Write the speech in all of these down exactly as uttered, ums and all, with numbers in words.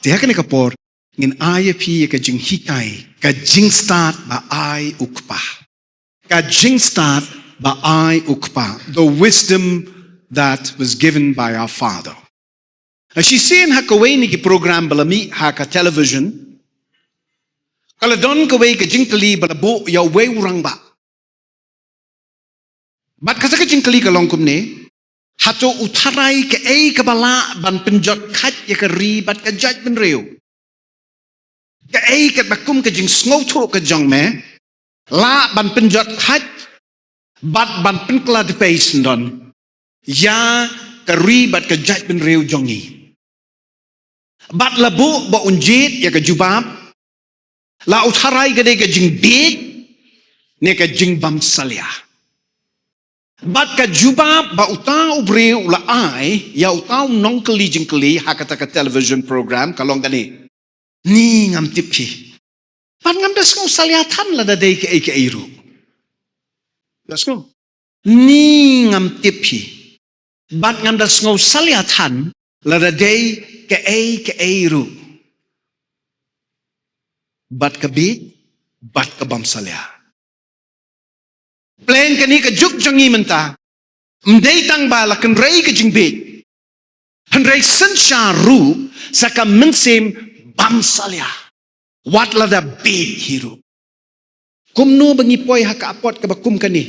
Te ha kane ka por, ngin ai ïa phi ïa ka jinghikai, ka jingstad ba ai u Kpa. Ka jingstad ba ai u Kpa. The wisdom that was given by our Father. Shisien ha kawei na ki program ba la mih ha ka television, ka la don kawei ka jingkylli ba la buh ïa uwei u rangbah. Bad kata ka jingkylli ka long kumne, hato u tharai kaei kaba lah ban pynjot khait ïa ka ri bad ka jaitbynriew? Kaei kaba kum ka jingsngewthuh ka jong me, lah ban pynjot khait bad ban pynkylla dpei syndon ïa ka ri bad ka jaitbynriew jong ngi? Bad la buh ba un jied ïa ka jubab, la u tharai ka dei ka jingbieit ne ka jingbymsalia. Bad ka jubab ba uta u briew u la ai ïa uta u nongkylli jingkylli ha kata ka television program ka long kane: Ni ngam tip hi. Bad ngam da sngew salia than lada dei kaei kaei ruh. Da sngew. Ni ngam tip hi. Bad ngam da sngew salia than lada dei kaei kaei ruh. Bad ka bieit, bad ka bymsalia. Pleng kane ka juk jong ngi mynta, ym dei tang ba la kynrei ka jingbieit, hynrei synshar ruh sa ka mynsiem bymsalia, wat lada bieit hi ruh. Kumno ba ngi poi ha ka apot kaba kum kane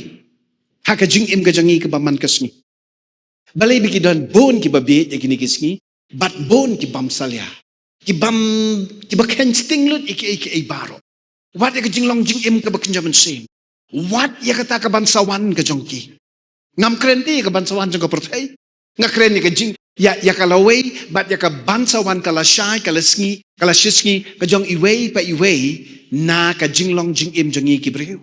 ha ka jingim ka jong ngi kaba man ka sngi? Balei ba ki don bun kiba bieit ïa kine ki sngi, bad bun ki bymsalia, ki bym, kiba kheiñ sting lut ïa kiei kiei baroh. Wat ïa ka jinglong jingim kaba kynja mynsiem, wat ïa kata ka ban sa wan ka jong ki. Ngam kren te ïa ka ban sa wan jong ka pyrthei. Nga kren ïa ka jing, ïa, ïa ka lawei bad ïa ka ban sa wan, ka lashai, ka lasngi, ka lashisngi ka jong iwei pa iwei na ka jinglong jingim jong ngi ki briew.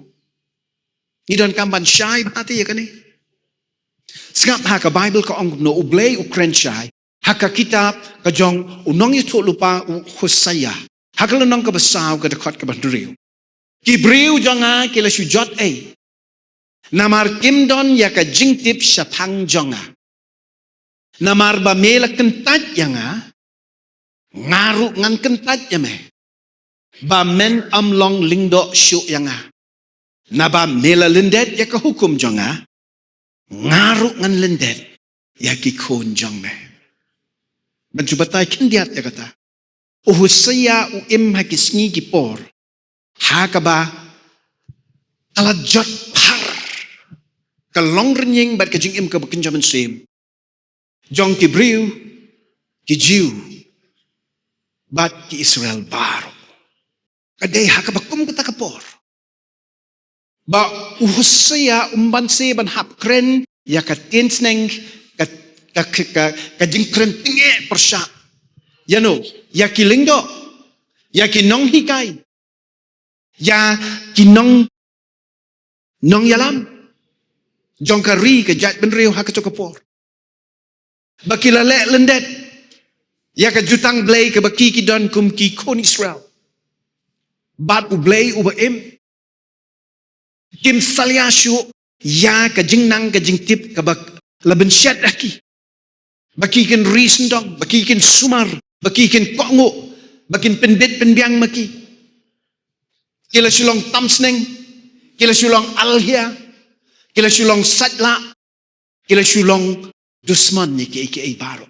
Ngi donkam ban shai bha te ïa kane. Sngap, ha ka Baibl ka ong kumno U Blei u kren shai ha ka kitab ka jong u nongïathuhlypa u Hosea, ha ka lynnong kaba saw, ka dkhot kaba hynriew: Ki briew jong nga ki la shu jot ei, namar kim don ïa ka jingtip shaphang jong nga. Namar ba me la kyntait ïa nga, nga ruh ngan kyntait ïa me, ba men ym long lyngdoh shuh ïa nga. Naba me la lyndet ïa ka hukum jong nga, nga ruh ngan lyndet ïa ki khun jong me. Ban shu batai khyndiat ïa kata, u Hosea u im ha ki sngi ki por ha kaba ka la jot phar ka longrynïeng bad ka jingim kaba kynja mynsiem jong ki briew, ki Jiw bad ki Israel baroh. Ka dei ha kaba kum kata ka por ba u Hosea um banse ban hap kren ïa ka tiensneng, ka, ka, ka, ka, ka jingkren tyngeh pyrshah ïano, ïa ki lyngdoh, ïa ki nonghikai, ïa ki nong, nongïalam jong ka ri, ka jaitbynriew ha kato ka por. Ba ki la leh lyndet ïa ka jutang Blei kaba ki, ki don kum ki khun Israel. Bad U Blei uba im, kim salia shuh ïa ka jingnang ka jingtip kaba la bynshet ha ki, ba ki kin ri syndong, ba ki kin sumar, ba ki kin kohnguh, ba kin pynbit pynbiang ma ki. Ki la shu long tam sneng, ki la shu long alhia, ki la shu long sait lah, ki la shu long dusmon ïa kiei kiei baroh.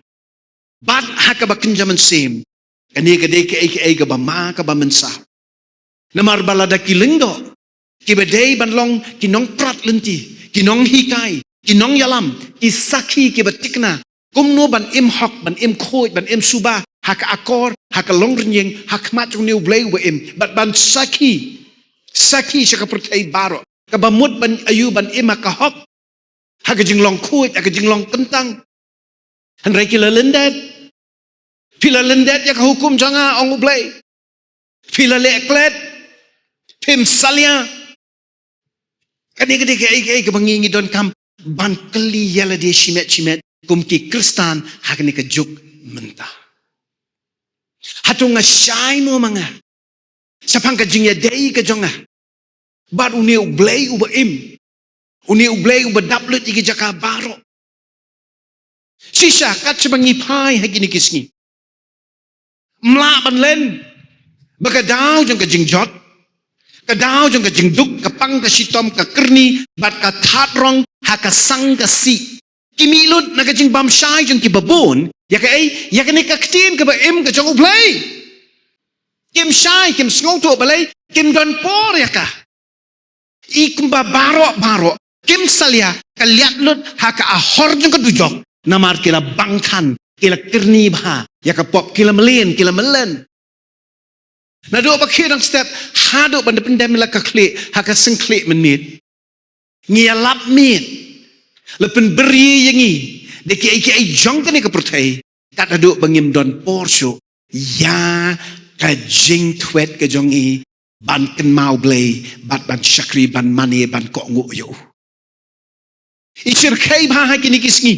Bad ha kaba kynja mynsiem, kane ka dei kaei kaei kaba ma, kaba mynsaw. Namar ba lada ki lyngdoh, kiba dei ban long ki nongprat lynti, ki nonghikai, ki nongïalam, ki sakhi kiba tikna, kumno ban im hok, ban im khuid, ban im suba ha ka akor, ha ka longrynïeng, ha khmat jong une U Blei uba im, bad ban sakhi, sakhi sha ka pyrthei baroh, kaba mut ban ïoh ban im ha ka hok, ha ka jinglong khuid, ha ka jinglong kyntang. Hynrei ki la lyndet. Phi la lyndet ïa ka hukum jong nga, ong U Blei. Phi la leh klet. Phim salia. Kane ka dei kaei kaei kaba ngi, ngi donkam ban kylli ïa lade shimet shimet kum ki Khristan ha kane ka juk mynta. Hato nga shai mo ma nga shaphang ka jingïadei ka jong nga bad une U Blei uba im, une U Blei uba dap lut ïa ki jaka baroh? Shisha, kat shaba ngi phai ha kine ki sngi, Mlah ban len ba ka daw jong ka jingjot, ka daw jong ka jingduk, ka pang ka shitom, ka kyrni bad ka thad rong ha ka sang ka sih, ki mih lut na ka jingbam shai jong ki babun ïa kaei, ïa kane ka ktien kaba im ka jong U Blei. Kim shai, kim sngewthuh balei, kim don por ïa ka. I kumba baroh baroh kim salia, ka liat lut ha ka ahor jong ka dujok, namar ki la bang than, ki la kyrni bha ïa ka pop, ki la mlien, ki la mlien. Naduh ba khie dang step haduh ban da pyndem la ka khlieh ha ka seng khlieh mynmiet, ngi ïalap miet, la pynbri ïa ngi da kiei kiei jong kane ka pyrthei, kat haduh ba ngim don por shuh ïa ka jingthwet ka jong ngi ban kynmaw Blei bad ban shakri, ban mane, ban kohnguh ïa u. I shyrkhei bha ha kine ki sngi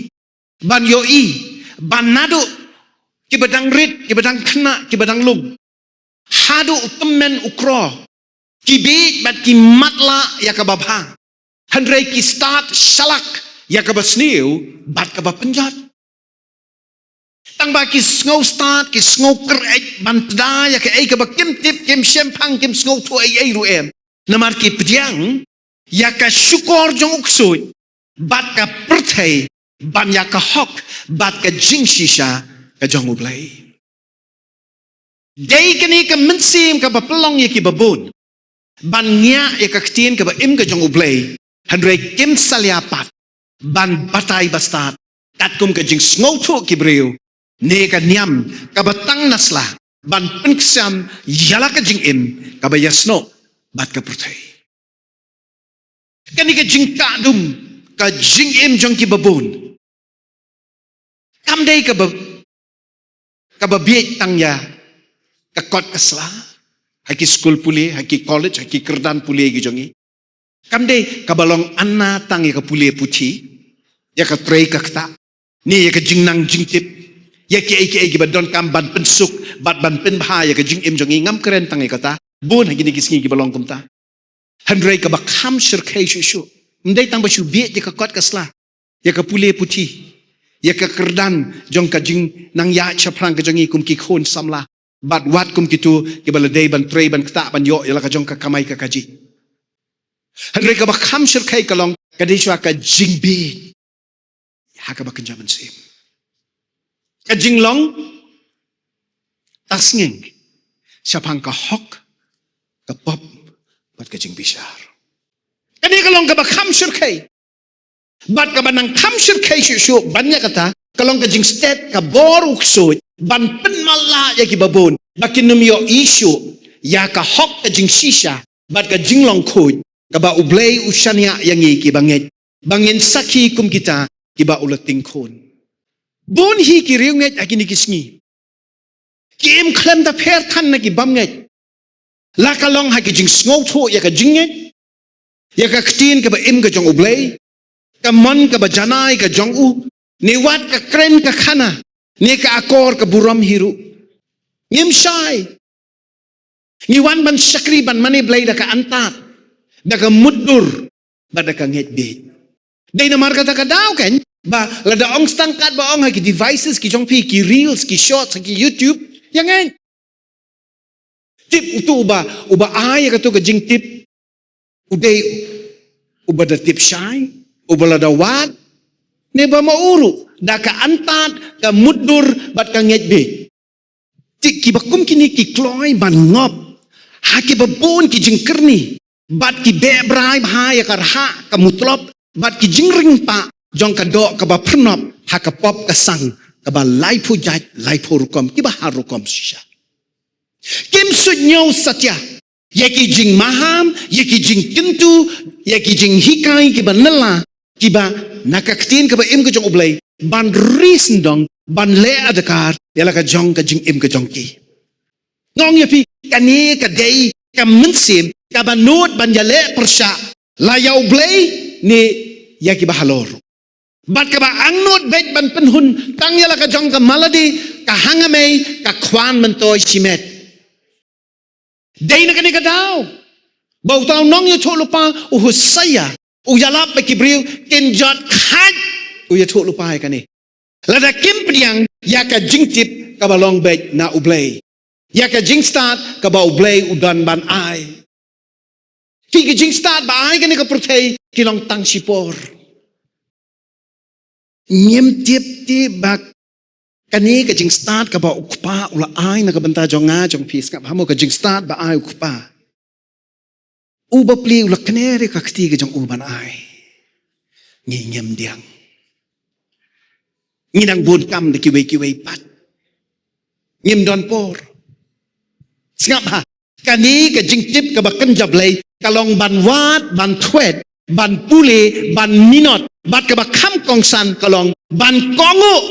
ban ïohi ba naduh kiba dang rit, kiba dang khynnah, kiba dang lung, haduh u tymmen u kro, ki bieit bad ki matlah ïa kaba bha, hynrei ki stad shalak ïa kaba sniew bad kaba pynjot. Tang ba ki sngew stad, ki sngew kyreit ban tda ïa kaei kaba kim tip, kim shemphang, kim sngewthuh ei ei ruh em. Namar ki pdiang ïa ka shukor jong u ksuid bad ka pyrthei ban ïa ka hok bad ka jingshisha ka jong U Blei. Dei kane ka mynsiem kaba pynlong ïa ki babun ban ngiah ïa ka ktien kaba im ka jong U Blei, hynrei kim salia pat ban batai bastad katkum ka jingsngewthuh ki briew, ne ka niam kaba tang na sla ban pynkyrshan ïa la ka jingim kaba ïasnoh bad ka pyrthei. Kane ka jingkah dum ka jingim jong ki babun kam dei kaba, kaba bieit tang ïa ka kot ka sla ha ki skul pule, ha ki college, ha ki kyrdan pule ki jong ngi. Kam dei kaba long anna tang ïa ka pule puthi, ïa ka trei ka ktah, ne ïa ka jingnang jingtip, ïa kiei kiei kiba donkam ban pynsuk bad ban pynbha ïa ka jingim jong ngi. Ngam kren tang ïa kata, bun ha kine ki sngi kiba long kumta. Hynrei kaba kham shyrkhei shuh shuh, ym dei tang ba shu bieit ïa ka kot ka sla, ïa ka pule puthi, ïa ka kyrdan jong ka jingnang ïaid shaphrang ka jong ngi kum ki khun samla, bad wat kum kito kiba la dei ban trei ban ktah ban ïoh ïa la ka jong ka kamai ka kajih. Hynrei kaba kham shyrkhei ka long ka dei shuwa ka jingbieit ha kaba kynja mynsiem, ka jinglong tasngeng shaphang ka hok, ka pop bad ka jingbishar. Kane ka long kaba kham shyrkhei. Bad kaba nang kham shyrkhei shuh shuh ban ïa kata ka long ka jingstet ka bor u ksuid ban pynmatlah ïa ki babun ba kin ym ïohi shuh ïa ka hok, ka jingshisha bad ka jinglong khuid kaba U Blei u shaniah ïa ngi kiba ngeit, ba ngin sakhi kum kita kiba u la tyngkhun. Bun hi ki riewngeit ha kine ki sngi ki im khlem da pher than na ki bym ngeit. La ka long ha ki jingsngewthuh ïa ka jingngeit ïa ka ktien kaba im ka jong U Blei, ka mon kaba janai ka jong u, ne wat ka kren ka khana, ne ka akor ka burom hi ruh. Ngim shai. Ngi wan ban shakri ban mane Blei da ka antad, da ka mutdur bad da ka ngeit bieit. Dei namar kata ka daw kan ba lada ong stang kat ba ong ha ki devices ki jong phi, ki reels, ki shorts, ha ki YouTube, ïa ngeit. Tip uto uba, uba ai ïa kato ka jingtip, u dei uba da tip shai, uba la da wad, ne ba ma u ruh da ka antad, ka mutdur bad ka ngeit bieit. Te kiba kum kine ki kloi ban ngop ha kiba bun ki jingkyrni bad ki beh brai bha ïa ka rhah ka mutlop bad ki jingring pah jong ka doh kaba pyrnop ha ka pop ka sang kaba laiphew jait laiphew rukom, kiba har rukom shisha. Kim suidñiew satia ïa ki jingmaham, ïa ki jingkyntu, ïa ki jinghikai kiba nylla, kiba na ka ktien kaba im ka jong U Blei, ban ri sngewdong, ban leh adkar ïa la ka jong ka jingim ka jong ki. Nga ong ïa phi, kane ka dei ka mynsiem kaba nud ban ïaleh pyrshah, la ïa U Blei ne ïa kiba halor. Bad kaba angnud beit ban pynhun tang ïa la ka jong ka malade, ka hangamei, ka khwan myntoi shimet. Dei na kane ka daw ba uta u nongïathuhlypa u Hosea u ïalap ba ki briew kin jot khait, u ïathuhlypa ïa kane. Lada kim pdiang ïa ka jingtip kaba long beit na U Blei. ïa ka jingstad kaba U Blei u don ban ai. Ki, ki jingstad ba ai kane ka pyrthei ki long tang shipor. Ngim tip te ba kane ka jingstad kaba U Kpa u la ai na ka bynta jong nga jong phi, sngap ha mo, ka jingstad ba ai U Kpa. U bapli u la kner ïa ka kti ka jong u ban ai. Ngi ngim diang. Ngi dang bun kam da kiwei kiwei pat. Ngim don por. Sngap ha. Kane ka jingtip kaba kynja Blei ka long ban wad, ban thwet, ban pule, ban minot, bad kaba kham kongsan ka long ban kohnguh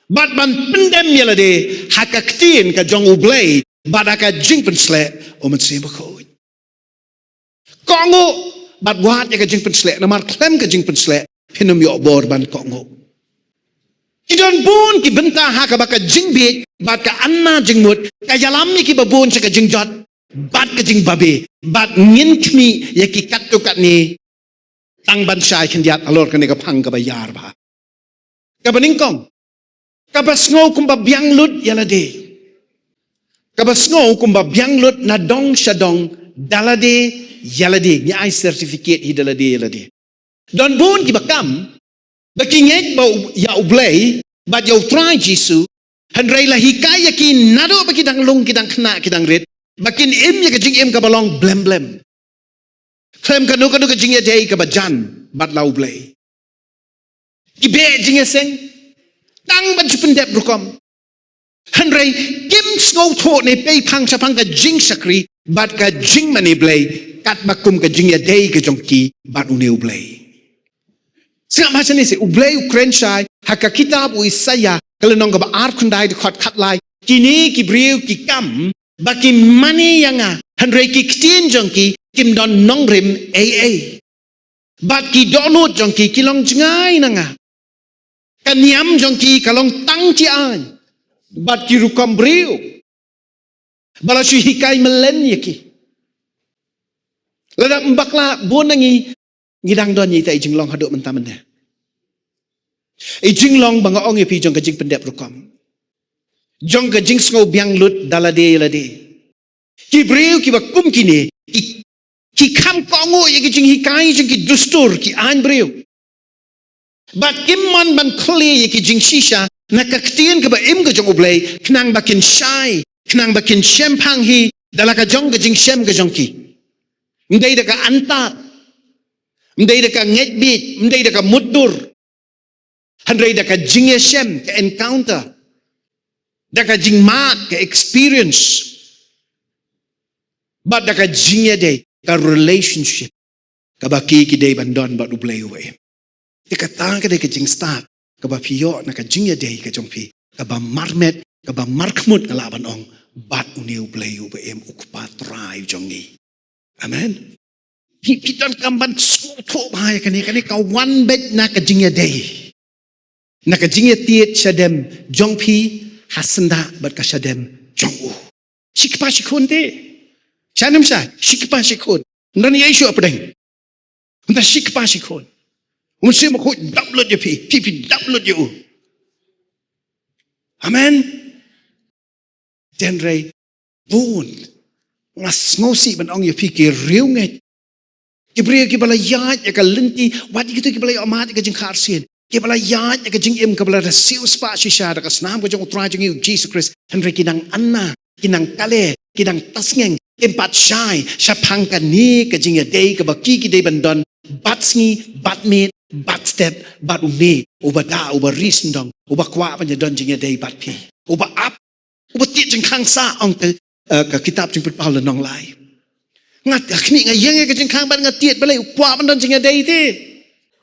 bad ban pyndem ïa lade ha ka ktien ka jong U Blei bad ha ka jingpynsleh U Mynsiem Bakhuid. Kohnguh bad wad ïa ka jingpynsleh, namar khlem ka jingpynsleh phin ym ïoh bor ban kohnguh. Ki don bun ki bynta ha kaba ka jingbieit bad ka anna jingmut ka ïalam ïa kiba bun sha ka jingjot bad ka jingbabe, bad ngin khmih ïa ki katto katne tang ban shai khyndiat halor kane ka phang kaba ïar bha. Kaba nyngkong, kaba sngew kumba biang lut ïa lade. Kaba sngew kumba biang lut na dong sha dong, da lade ïa lade. Ngi ai certificate hi da lade ïa lade. Don bun kiba kam ba ki ngeit ba u, ïa U Blei bad ïa U Trai Jisu, hynrei la hikai ïa ki naduh ba ki dang lung, ki dang khynnah, ki dang rit, ba kin im ïa ka jingim kaba long blem blem, khlem kano kano ka jingïadei kaba jan bad la U Blei. Ki beh jingïaseng tang ban shu pyndep rukom, hynrei kim sngewthuh ne pei phang shaphang ka jingshakri bad ka jingmane Blei, katba kum ka jingïadei ka jong ki bad une U Blei. Sngap ha shane seh, U Blei u kren shai ha ka kitab u Isaïah, ka lynnong kaba arphew khyndai, dkhot khatlai: Kine ki briew ki kam ba ki mane ïa nga, hynrei ki ktien jong ki kim don nongrim ei ei. Bad ki dohnud jong ki ki long jngai na nga. Ka niam jong ki ka long tang ki aiñ bad ki rukom briew ba la shu hikai mlien ïa ki. Lada ym bakla, bun na ngi ngi dang don ïa ita i jinglong haduh mynta mynne. I jinglong ba nga ong ïa phi jong ka jingpyndep rukom, jong ka jingsngew biang lut da lade ïa lade. Ki briew kiba kum kine ki, ki kham kohnguh ïa ki jinghikai jong ki dustur, ki aiñ briew. Bad kim mon ban kylli ïa ki jingshisha na ka ktien kaba im ka jong U Blei, khnang ba kin shai, khnang ba kin shemphang hi da la ka jong ka jingshem ka jong ki. Ym dei da ka antad, ym dei da ka ngeit bieit, ym dei da ka mutdur, hynrei da ka jingïashem, ka encounter, da ka jingmad, ka experience, bad da ka jingïadei, ka relationship kaba ki ki dei ban don bad U Blei uba im. Te kata ka dei ka jingstad kaba phi ïoh na ka jingïadei ka jong phi, kaba marmet, kaba markhmut, nga lah ban ong, bad une U Blei uba im, U Kpa Trai jong ngi. Amen. Phi, phi donkam ban sngewthuh bha ïa kane, kane ka wan beit na ka jingïadei, na ka jingïatied shadem jong phi ha syndah bad ka shadem jong u. Shi kpa shi khun te. Sha nym sha, shi kpa shi khun. Ym don ei ei shuh hapdeng. Ynda shi kpa shi khun, U Mynsiem Bakhuid dap lut ïa phi, phi, phi dap lut ïa u. Amen. Hynrei bun, nga sngewsih ban ong ïa phi, ki riewngeit, ki briew kiba la ïaid ïa ka lynti, wat ïa kito kiba la ïoh mad ïa ka jingkha arsien, kiba la ïaid ïa ka jingim kaba la da siewspah shisha da ka snam ka jong U Trai jong ngi U Jisu Khrist, hynrei ki nang anna, ki nang kale, ki nang tasngeng, kim pat shai shaphang kane ka jingïadei kaba ki ki dei ban don bad sngi, bad miet, bad step bad une uba da, uba ri syndong, uba kwah ban ïadon jingïadei bad phi, uba ap, uba tied jingkhang sah, ong te, eh, ka kitab Jingpynpaw lynnong lai. Nga, ha khmih nga ïeng ïa ka jingkhang bad nga tied, balei? U kwah ban don jingïadei te.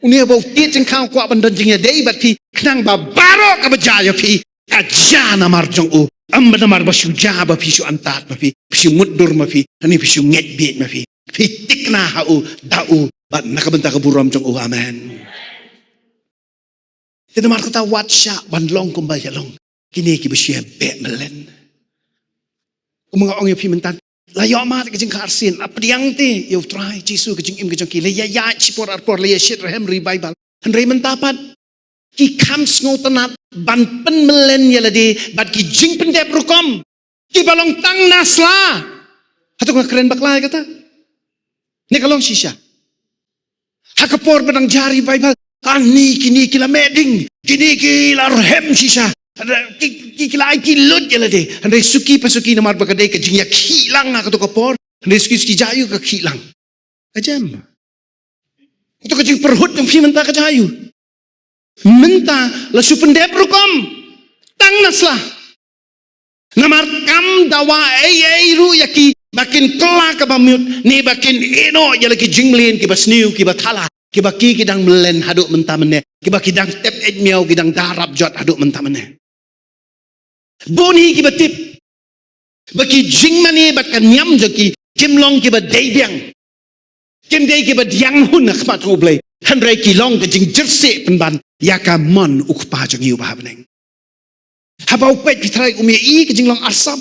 Une ba u tied jingkhang u kwah ban don jingïadei bad phi, khnang ba baroh kaba jia ïa phi ka jia namar jong u, ym namar ba shu jia ba phi shu antad ma phi, phi shu mutdur ma phi, ne phi shu ngeit bieit ma phi. Phi thikna ha u, da u, bad na ka bynta ka burom jong u. Amen. Te namar kata wat shah ban long kumba ïalong kine kiba shu beh mlien. Kumba nga ong ïa phi mynta, la ïoh mad ka jingkha arsien, la pdiang te ïa U Trai Jisu, ka jingim ka jong ki, la ïa ïaid shipor arpor, la ïa shit rhem revival. Hynrei mynta pat ki kham sngewtynnat ban pynmlien ïa lade bad ki jingpyndep rukom. Kiba long tang na sla. Hato nga kren bakla ïa kata? Ne ka long shisha. Ha ka por ba dang jari Baibl, ani kine ki la meh ding, kine ki la rhem shisha. Ki, ki, ki la aiti lut ïa lade. Hynrei suki pa suki namar ba ka dei ka jingïakhih lang ha kato ka por. Hynrei suki suki jia ïa ka khih lang. Ka jem. Kato ka jingpyrhut jong phi mynta ka jia ïa u. Mynta la shu pyndep rukom. Tang na sla. Namar kam dawa ei ei ruh ïa ki ba kin kylla kaba mut ne ba kin ïehnoh ïa la ki jingmlien kiba sniew kiba thala kiba ki ki dang mlien haduh mynta mynne kiba ki dang tep eit miaw ki dang da rap jot haduh mynta mynne. Bun hi kiba tip ba ki jingmane bad ka niam jong ki kim long kiba dei biang. Kim dei kiba diang hun ha khmat jong U Blei. Hynrei ki long ka jingjyrsieh pynban ïa ka mon U Kpa jong ngi uba ha bneng. Haba u peit phi trai um ïohi ka jinglong arsap.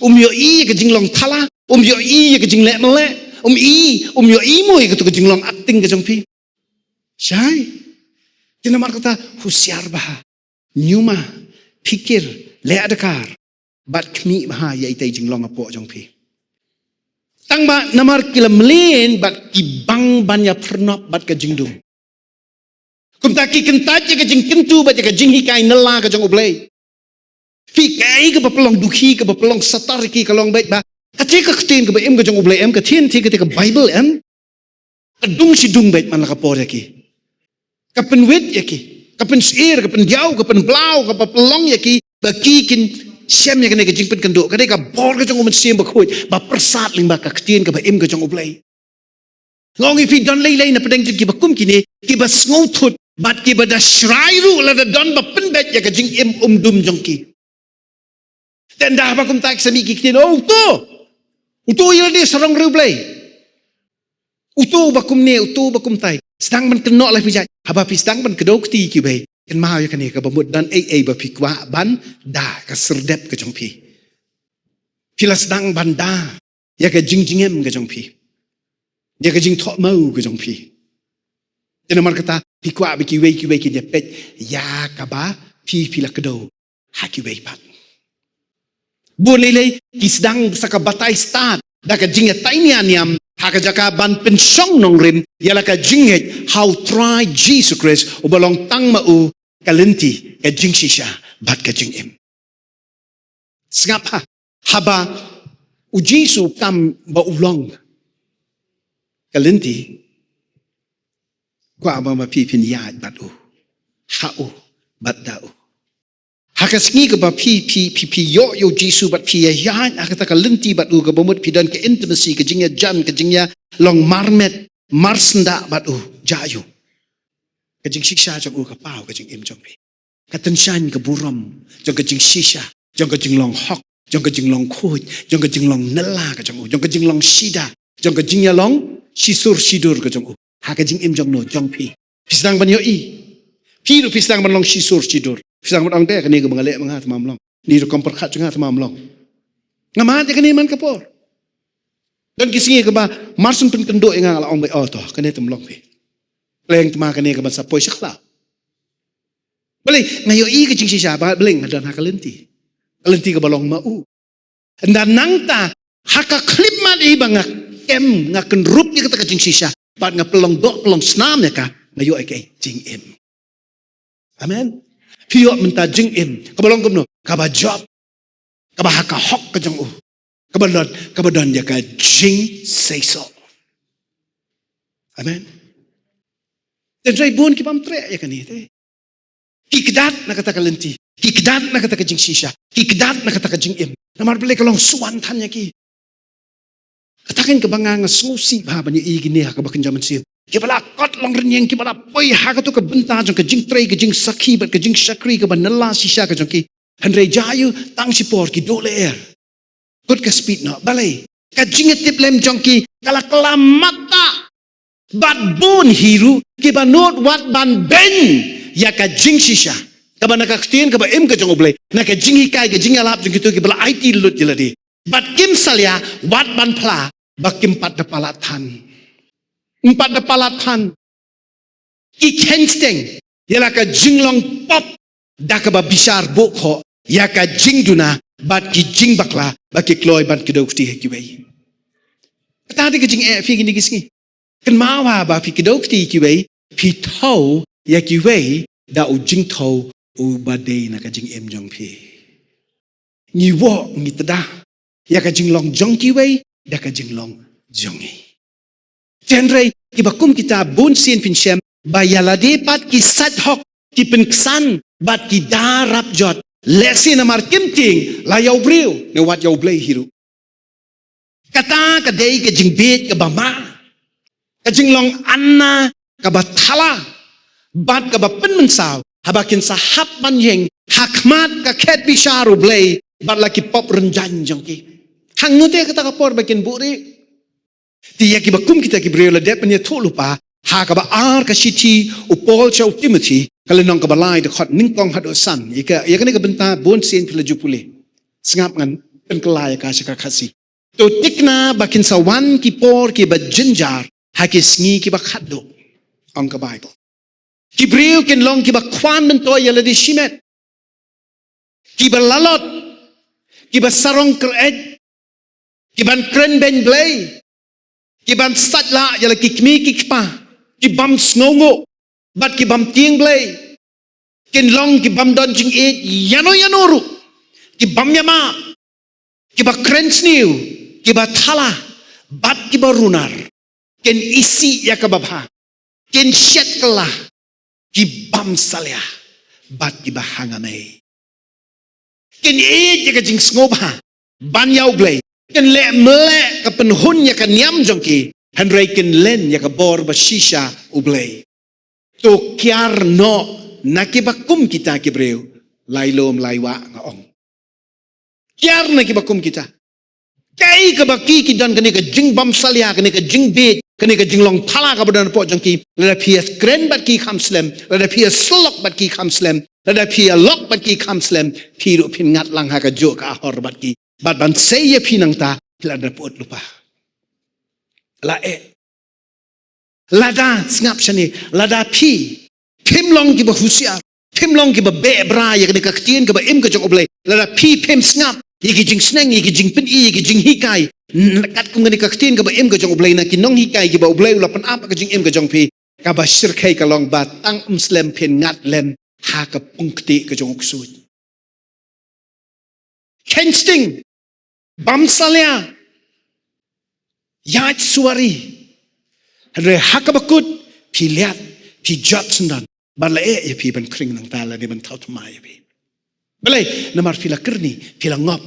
Um ïohi ka jinglong thala. Um ïohi ka jingleh mleh. Um i, um ïohi mo ïa kato ka jinglong acting ka jong phi. Shai. Te namar kata husiar bha. Ñiuma, phikir, leh adkar, bad khmih bha ïa itei jinglong hapoh jong phi. Tang ba namar ki la mlien bad ki bang ban ïa pyrnop bad ka jingdum. Kumta ki kyntait ïa ka jingkyntu bad ïa ka jinghikai na la ka jong U Blei. Phi kaei kaba pynlong dukhi kaba pynlong satar ïa ki ka long beit ba. Kata ka ktien kaba im ka jong U Blei em ka ktien te kata ka Baibl em. Ka dung shi dung beit man la ka por ïa ki. Ka pynwit ïa ki. Ka pynsyier, ka pyndiaw, ka pynblaw, ka pynlong ïa ki. Ba ki kin shem ïa kane ka jingpynkynduh. Ka dei ka bor ka jong U Mynsiem Bakhuid. Ba pyrsad lyngba ka ktien kaba im ka jong U Blei. Nga ong ïa phi don lei lei na pdeng jong ki ba kum kine. Ki ba sngewthut. Bad ki ba da shrai ruh lada don ba pynbeit ïa ka jingim um dum jong ki. Te ynda ba kumta ki sa mih ki ktien, oh, uto. Uto ïa lade sarong riewblei. Uto ba kumne, uto ba kumtai. Sdang ban kynnoh la phi jait. Haba phi sdang ban kdew kti kiwei. Kynmaw ïa kane kaba mut don ei ei ba phi kwah ban da ka syrdep ka jong phi. Phi la sdang ban da ïa ka jingjngem ka jong phi. Ïa ka jingthoh maw ka jong phi. Te namar kata phi kwah ba kiwei kiwei kin ïa peit ïa kaba phi phi la kdew ha kiwei pat. Bun lei lei ki sdang sa ka batai stad da ka jingïatai nia niam ha ka jaka ban pynshong nongrim ïa la ka jingngeit ha U Trai Jisu Khrist uba long tang ma u ka lynti, ka jingshisha bad ka jingim. Sngap ha, haba U Jisu kam ba u long ka lynti, kwah ba ma phi phin ïaid bad u, ha u, bad da u. Ha ka sngi kaba phi phi phi phi ïoh ïa U Jisu bad phi ïaid ha kata ka lynti bad u kaba mut phi don ka intimacy, ka jingïajan, ka jingïalong marmet marsyndah bad u, jia ïa u. Ka jingshisha jong u ka paw ka jingim jong phi. Ka tyngshaiñ ka burom jong ka jingshisha, jong ka jinglong hok, jong ka jinglong khuid, jong ka jinglong nylla ka jong u, jong ka jinglong shida, jong ka jingïalong shisur shidur ka jong u ha ka jingim jong no, jong phi. Phi sdang ban ïohi. Phi ruh phi sdang ban long shisur shidur. Phi sdang ban ong, te kane kaba nga leh ma nga te mam long. Kane rukom pyrkhat jong nga te mam long. Nga mad ïa kane man ka por. Don ki sngi kaba mar shu pynkynduh ïa nga, nga la ong beit, oh to, kane te ym long phi. Pleng te ma kane kaba sa poi sha khlaw. Balei? Nga ïohi ka jingshisha ba balei nga don ha ka lynti, ka lynti kaba long ma u. Ynda nangta ha ka khyllipmat hi ba nga kem, nga kynrup ïa kata ka jingshisha bad nga pynlong doh pynlong snam ïa ka, nga ïoh ïa ka jingim. Amen. Phi ïoh mynta jingim kaba long kumno? Kaba jop, kaba ha ka hok ka jong u, kaba don, kaba don ïa ka jingseisoh. Amen. Te hynrei bun ki bym treh ïa kane te. Ki kdat na kata ka lynti, ki kdat na kata ka jingshisha, ki kdat na kata ka jingim. Namar balei? Ka long suan than ïa ki. Kata kein kaba nga nga sngewsih bha ban ïohi kine ha kaba kynja mynsiem. Kiba la kot long rynïeng, kiba la poi ha kato ka bynta jong ka jingtrei, ka jingsakhi bad ka jingshakri kaba nylla shisha ka jong ki. Hynrei jia ïa u, tang shipor ki duh lyer. Kut ka speed noh. Balei? Ka jingïatiplem jong ki ka la kylla matta. Bad bun hi ruh kiba nud wat ban beiñ ïa ka jingshisha kaba na ka ktien kaba im ka jong U Blei, na ka jinghikai, ka jingïalap jong kito kiba la aiti lut ïa lade. Bad kim salia wat ban phla ba kim pat da palat than. Ym pat da palat than. Ki kheiñ steng ïa la ka jinglong pop da kaba bishar buh khoh ïa ka jingduna bad ki jingbakla ba ki kloi ban kdew kti ha kiwei. Kata dei ka jingeh phi kine ki sngi. Kynmaw ba phi kdew kti ha kiwei, phi thew ïa kiwei da u jingthew uba dei na ka jingim jong phi. Ngi wok ngi tdah ïa ka jinglong jong kiwei da ka jinglong jong ngi. Hynrei kiba kum kita bun sien phin shem ba ïa lade pat ki sait hok, ki pynksan bad ki da rap jot, lehse namar kim tieng la ïa u briew ne wat ïa U Blei hi ruh. Kata ka dei ka jingbieit kaba ma, ka jinglong anna kaba thala bad kaba pynmynsaw haba kin sa hap ban ïeng ha khmat ka khet bishar U Blei bad la ki pop rynjang jong ki. Hangne te kata ka por ba kin buhrieh. Te ïa kiba kum kita ki briew la dep ban ïathuh lypa ha kaba ar ka shithi u Paul sha u Timothi, ka lynnong kaba lai, dkhot nyngkong haduh san. Ïa ka, ïa kane ka bynta bun sien phi la ju pule. Sngap ngan pynkylla ïa ka sha ka Khasi. To thikna ba kin sa wan ki por kiba jynjar ha ki sngi kiba khatduh, ong ka Baibl. Ki briew kin long kiba khwan myntoi ïa lade shimet, kiba lalot, kiba sarong kyreit, kiban kren beiñ Blei, kiban sait lah ïa la ki kmie ki kpa, kibym sngewnguh bad kibym tieng Blei. Kin long kibym don jingïeit ïano ïano ruh, kibym ïamap, kiba kren sniew, kiba thala bad kiba runar. Kin isih ïa kaba bha, kin shet kylla, kibym salia bad kiba hangamei. Kin ïeit ïa ka jingsngewbha ban ïa U Blei, kin leh mleh ka pynhun ïa ka niam jong ki, hynrei kin len ïa ka bor ba shisha U Blei. To kiar noh na kiba kum kita ki briew, lai lum lai wah nga ong. Kiar na kiba kum kita. Kaei kaba ki, ki don kane ka jingbymsalia, kane ka jingbieit, kane ka jinglong thala kaba don hapoh jong ki, lada phi ïa kren bad ki kham slem, lada phi ïa syllok bad ki kham slem, lada phi ïa lok bad ki kham slem, phi ruh phin ngat lang ha kajuh ka ahor bad ki. Bad ban sei ïa phi nangta, phi la dep put lypa. La eh. Lada, sngap shane, lada phi phim long kiba husiar, phim long kiba beh bra ïa kane ka ktien kaba im ka jong U Blei, lada phi phim sngap ïa ki jingsneng, ïa ki jingpyni, ïa ki jinghikai, n-, katkum kane ka ktien kaba im ka jong U Blei, na ki nonghikai kiba U Blei u la pynap ha ka jingim ka jong phi, kaba shyrkhei ka long ba tang ym slem phin ngat lem ha ka pung ktieh ka jong u ksuid. Kheiñ sting, bymsalia, ïaid suwari. Hynrei ha kaba kut, phi liat, phi jot syndon, bad la eh ïa phi ban khring nangta lane ban thaw thymmai ïa phi. Balei? Namar phi la kyrni, phi la ngop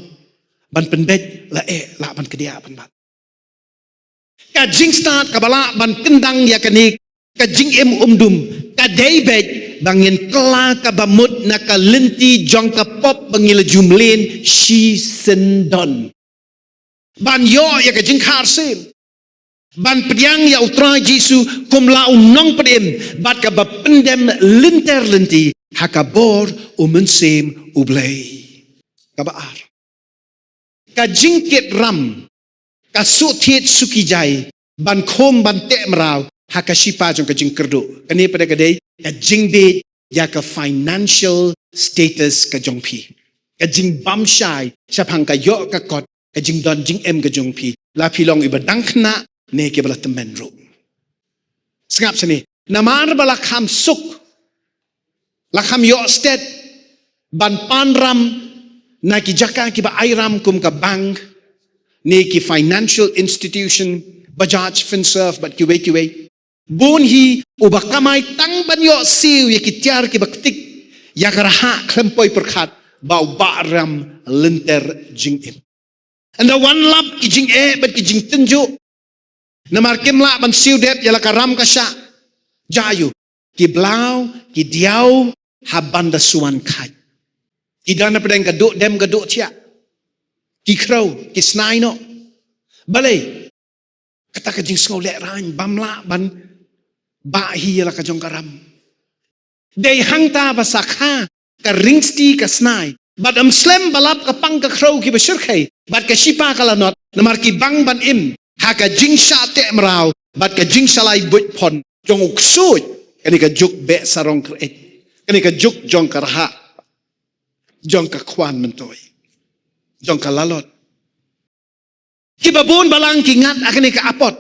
ban pynbeit, la eh lah ban kdiah ban bat. Ka jingstad kaba lah ban kyndang ïa kane ka jingim umdum ka dei beit ba ngin kylla kaba mut na ka lynti jong ka pop ba ngi la ju mlien shisyndon. Ban ïoh ïa ka jingkha arsien, ban pdiang ïa U Trai Jisu kum la u nongpynim bad kaba pyndem lynter lynti ha ka bor U Mynsiem U Blei. Kaba ar, ka jingkit ram, ka suk thied suki jai ban khum ban teh mraw ha ka shipa jong ka jingkyrduh. Kane pat ka dei ka jingbieit ïa ka financial status ka jong phi, ka jingbymshai shaphang ka ïoh ka kot, ka jingdon jingem ka jong phi, la phi long iba dang khynnah ne kiba la tymmen ruh. Sngap shane, namar ba la kham suk, la kham ïoh stet ban pan ram na ki jaka kiba ai ram kum ka bank ne ki financial institution, Bajaj Finserv bad kiwei kiwei. Bun hi uba kamai tang ban ïoh siew ïa ki tiar kiba ktik ïa ka rhah khlem poi pyrkhat, ba u bah ram lynter jingim. Ynda wan lap ki jingeh bad ki jingtynjuh, namar kim lah ban siew dep ïa la ka ram ka shah. Jia ïa u, ki blaw, ki diaw ha ban da suan khait. Ki don hapdeng ka duh dem ka duh thiah. Ki khrew, ki snai noh. Balei? Kata ka jingsngew lehraiñ, bym lah ban bah hi ïa la ka jong ka ram. Dei hangta ba sa kha ka ringsti ka snai, bad ym slem ba lap ka pang ka khrew kiba shyrkhei bad ka shipa ka lanot, namar ki bang ban im ha ka jingshah teh mraw bad ka jingshalai buit phon jong u ksuid. Kane ka juk beh sarong kyreit, kane ka juk jong ka rhah, jong ka khwan myntoi, jong ka lalot, Kiba bun balang ki ngat ha kane ka apot.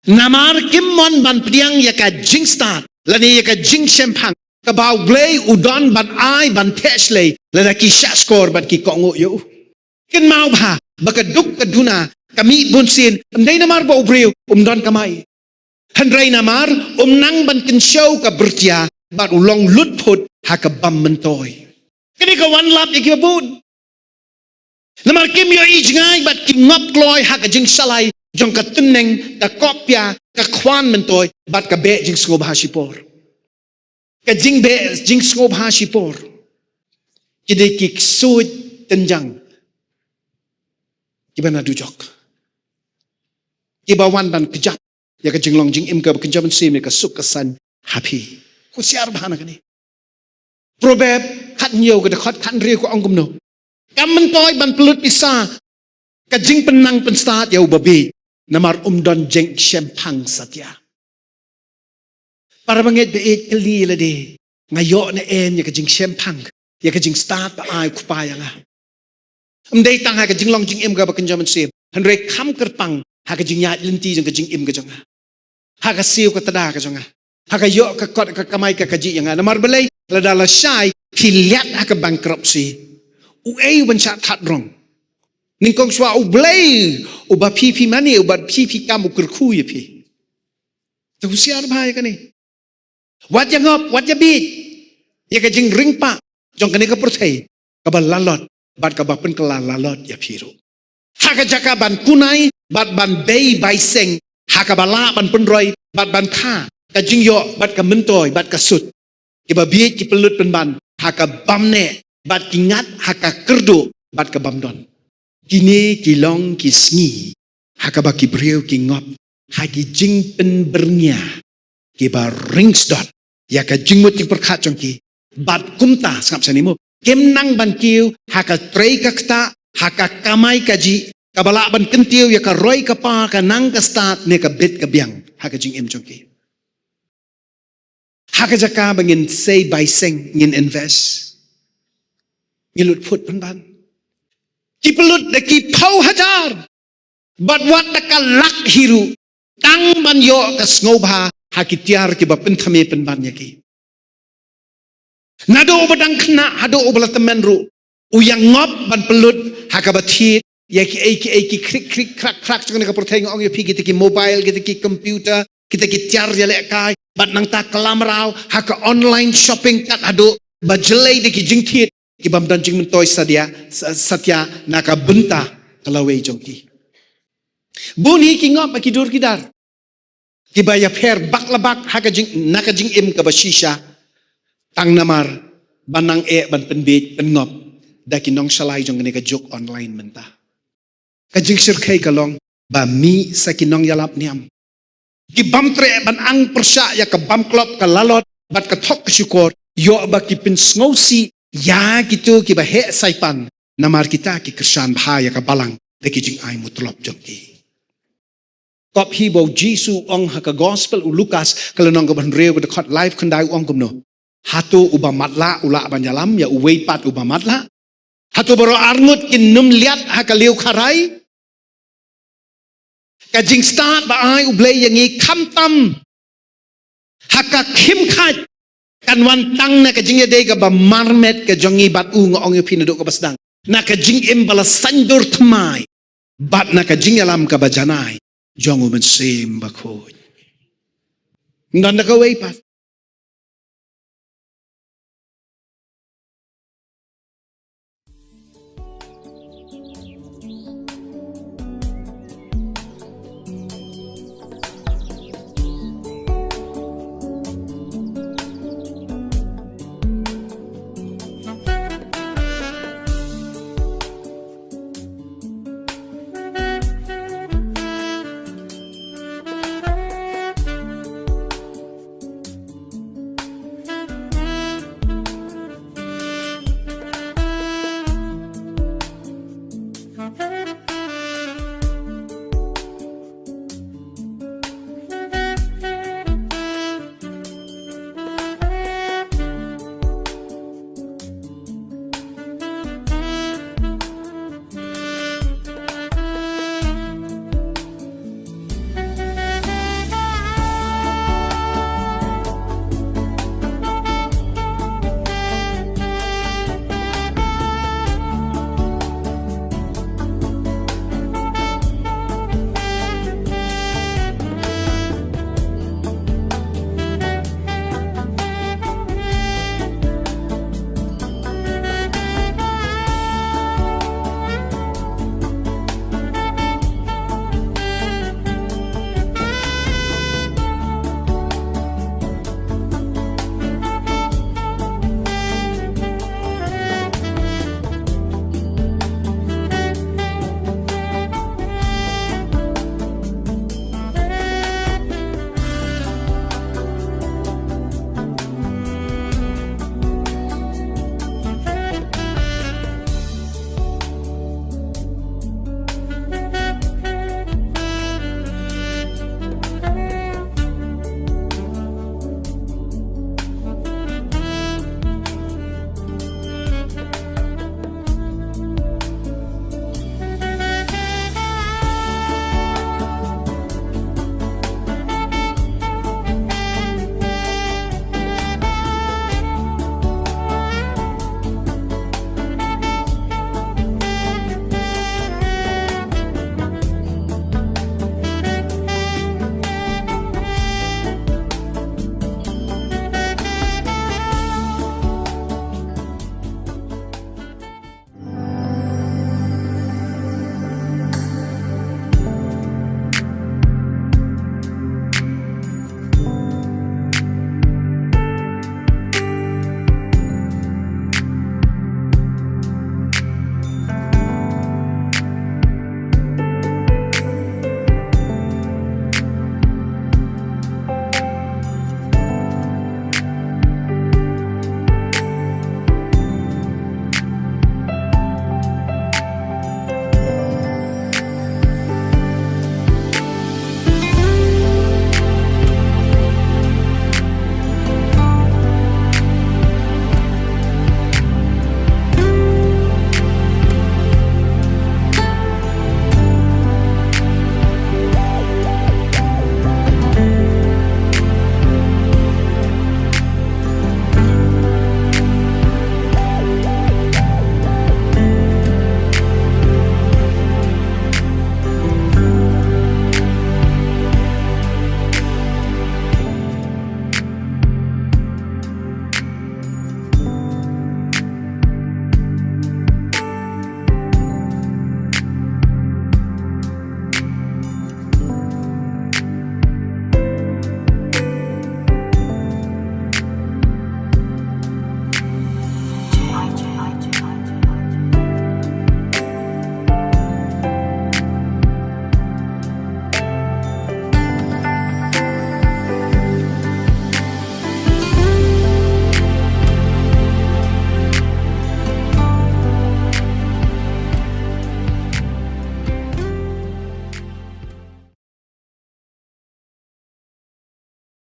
Namar kim mon ban pdiang ïa ka jingstad, lane ïa ka jingshemphang, kaba U Blei u don ban ai ban theh shlei, lada ki shahshkor bad ki kohnguh ïa u. Kynmaw bha, ba ka duk ka duna, ka mih bunsien, ym dei namar ba u briew, um don kamai. Hynrei namar, um nang ban kynshew ka byrtia, bad u long lutphut, ha ka bym myntoi. Kane ka wan lap ïa kiba bun. Namar kim ïohi jngai bad ki ngop kloi ha ka jingshai, jong ka tyneng, ka kopia, ka khwan myntoi, bad ka beh jingsngewbha shipor. Ka jingbeh jingsngewbha shipor. Ki dei ki ksuid tynjang. Kiba na dujok. Kiba wan ban kjap. Ïa ka jinglong jingim kaba kynja mynsiem ïa ka suk ka saiñ ha phi. Husiar bha na kane. Proverb khathynñiew ka dkhot khathynriew ka ong kumno. Kam myntoi ban pynlut pisa. Ka jingpynnang pynstad ïa u babieit. Namar um don jingshemphang satia. Para bangeit ba ïeit kylli lade. Nga ïoh ne em ïa ka jingshemphang. Ïa ka jingstad ba ai u Kpa ïa nga. Ym dei tang ha ka jinglong jingim kaba kynja mynsiem. Hynrei kham kyrpang ha ka jingïaid lynti jong ka jingim ka jong nga. Ha ka siew ka tda ka jong nga. Ha ka ïoh ka kot ka kamai ka kajih ïa nga. Namar balei lada lashai phi liat ha ka bankruptcy. Uei u ban shah thad rong. Nyngkong shuwa U Blei uba phi phi mane uba phi phi kam u kyrkhu ïa phi. Te husiar bha ïa kane. Wat ïa ngop, wat ïa bieit. Ïa ka jingringpah jong kane ka pyrthei. Kaba lalot, bad kaba pynkylla lalot ïa phi ruh. Ha ka jaka ban kunai, bad ban bei bai seng. Ha kaba lah ban pynroi, bad ban kha. Ka jingïoh, bad ka myntoi, bad ka sut. Kiba bieit ki pynlut pynban, ha ka bym neh, bad ki ngat, ha ka kyrduh, bad ka bym don. Kine ki long ki sngi, ha kaba ki briew ki ngop, ha ki jingpynbyrngia, kiba ringsdot, ïa ka jingmut jingpyrkhat jong ki, bad kumta sngap sani mo, kim nang ban kiew, ha ka trei ka ktah, ha ka kamai kajih, kaba lah ban kyntiew, ïa ka roi ka par, ka nang ka stad, ne ka bit ka biang, ha ka jingim jong ki. Ha ka jaka ba ngin sei bai seng ngin invest. Ngin lut phut pynban. Ki pynlut da ki phew hajar. Bad wat da ka lak hi ruh. Tang ban ïoh ka sngewbha ha ki tiar kiba pynthame pynban ïa ki. Naduh uba dang khynnah, haduh uba la tymmen ruh. U ïa ngop ban pynlut, ha kaba thied, ïa ki ei ki ei ki krik krik krak krak, jong kane ka pyrthei nga ong ïa phi kita ki mobile, kita ki computer, kita ki tiar ïalehkai, bad nangta ka lamraw, ha ka online shopping kat haduh, ba jlei da ki jingthied, ki bym don jingmyntoi sadia, sa-, satia, na ka bynta, ka lawei jong ki. Bun hi ki ngop ha ki dur ki dar. Kiba ïapher bak la bak ha ka jing, na ka jingim kaba shisha. Tang namar, ba nang eh ban pynbieit, pynngop, da ki nongshalai jong kane ka juk online mynta. Ka jingshyrkhei ka long, ba mih sa ki nongïalap niam. Ki bym treh ban ang pyrshah ïa ka bamklop ka lalot, bad ka thok ka shukor, ïoh ba ki pynsngewsih, ïa kito kiba heh saipan, namar kita ki kyrshan bha ïa ka balang, da ki jingai mutlop jong ki. Kop hi ba u Jisu u ong ha ka gospel u Lukas, ka lynnong kaba hynriew ka dkhot laiphew khyndai u ong kumno. Hato uba matlah u lah ban ïalam, ïa uwei pat uba matlah. Hato baroh arngut kin nym liat ha ka liewkharai. Ka jingstad ba ai u Blei ïa ngi khamtam. Ha ka khim khait. Kan wan tang na ka jingïadei kaba marmet ka jong ngi bad u nga ong ïa phi naduh kaba sdang. Na ka jingim ba la saiñdur thymmai. Bad na ka jingïalam kaba janai. Jong u Mynsiem Bakhuid. Ngan da kawei pat.